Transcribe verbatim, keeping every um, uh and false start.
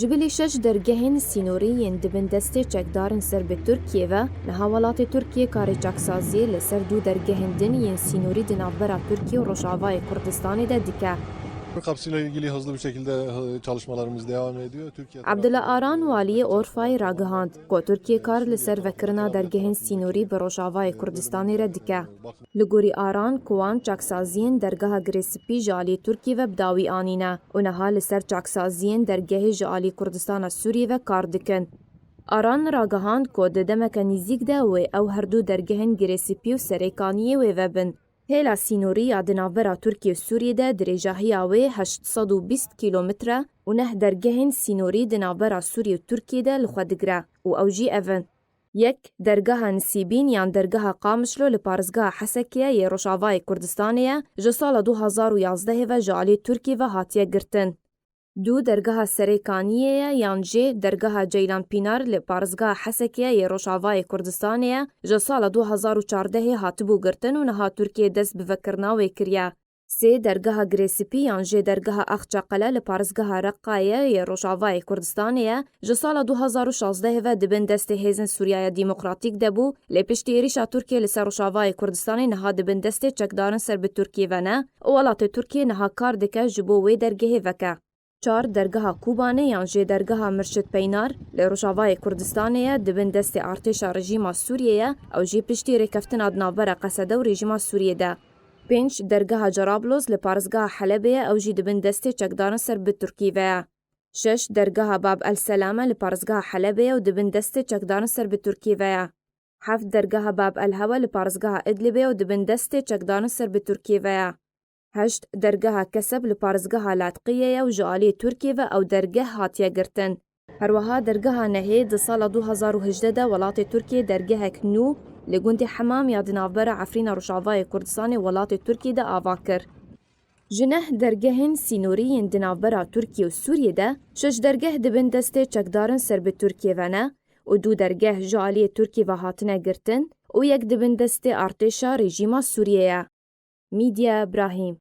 Ji bilî şeş dergehên sînorî yên di bin destê çekdarên ser bi Tirkiyê ve, niha welatê Tirkiyê karê çaksaziyê li ser du dergehên din yên sînorî di navbera Tirkiye û Rojavayê Kurdistanê de dike. Kapısıyla ilgili hızlı bir şekilde çalışmalarımız devam ediyor. Türkiye Abdullah Aran, waliyê Orfayê ragihand ku Tirkiye kar li ser vekirina dergehên sînorî bi Rojavayê Kurdistanê re dike. Li gorî Aran, ku wan çaksaziyên dergeha Girê Spî ji alî Tirkiyê ve bi dawî anîne û niha li ser çaksaziyên dergehê ji alî Kurdistana Sûriyê ve kar dikin. Aran ragihand ku di demeke nîzîk de wê ew her du dergehên Girê Spî û Serê Kaniyê wê vebin. Hêla sînorî ya di navbera Tirkiye û Sûriyê de dirêjahiya wê heşt sed û bîst kîlometre û neh dergehên sînorî di navbera Sûriyê û Tirkiyê de li xwe digire û ew jî ev in: Yek, dergeha Nisîbîn yan dergeha Qamişlo li parêzgeha Hesekê yê Rojavayê Kurdistanê ye, ji sala du hazar û yazdehê ve ji alî Tirkiyê ve hatiye girtin. Du, dergeha Serê Kaniyê ye yan jî dergeha Ceylan Pînar li parêzgeha Hesekê yê Rojavayê Kurdistanê ye, ji sala du hazar û çardehê hatibû girtin û niha Tirkiye dest bi vekirina wê kiriye. Sê, dergeha Girê Spî yan jî dergeha Axçaqele li parêzgeha Reqayê yê Rojavayê Kurdistanê ye, ji sala du hazar û şazdehê ve di bin destê Hêzên Sûriyaya Demokratîk de bû, lê piştî êrîşa Tirkiyê li ser Rojavayê Kurdistanê niha di bin destê çekdarên ser bi Tirkiyê ve ne û welatê Tirkiyê niha kar dike ji bo wê dergehê veke. Çar, dergeha Kobanê yan jî dergeha Mirşid Peynar li Rojavayê Kurdistanê ye, di bin destê artêşa rejîma Sûriyê ye, ew jî piştî rêkeftina di navbera Qesede û rejîma Sûriyê de. Pênc, dergeha Cerablos li parêzgeha Helebê ye, ew jî di bin destê çekdarên ser bi Tirkiyê ve ye. Şeş, dergeha Bab el Selam e li parêzgeha Helebê ye û di bin destê çekdarên ser bi Tirkiyê ve ye. Heft, dergeha Bab el Hewa li parêzgeha Idlibê ye û di bin destê çekdarên ser bi Tirkiyê ve ye. Heşt, dergeha Keseb li parêzgeha Latqiyê ye û ji alî Tirkiyê ve ew dergeh hatiye girtin. Herweha dergeha nehê di sala du hazar û hejdeh de welatê Tirkiyê dergehek nû li gundê Hemam ya di navbera Efrîna Rojavayê Kurdistanê welatê Tirkiyê de ava kir. Ji neh dergehên sînorî yên di navbera Tirkiye û Sûriyê de şeş dergeh di bin destê çekdarên ser bi Tirkiyê ve ne û du dergeh ji aliyê Tirkiyê ve hatine girtin û yek di bin destê artêşa rejîma Sûriyê ye. Mîdya Brahîm.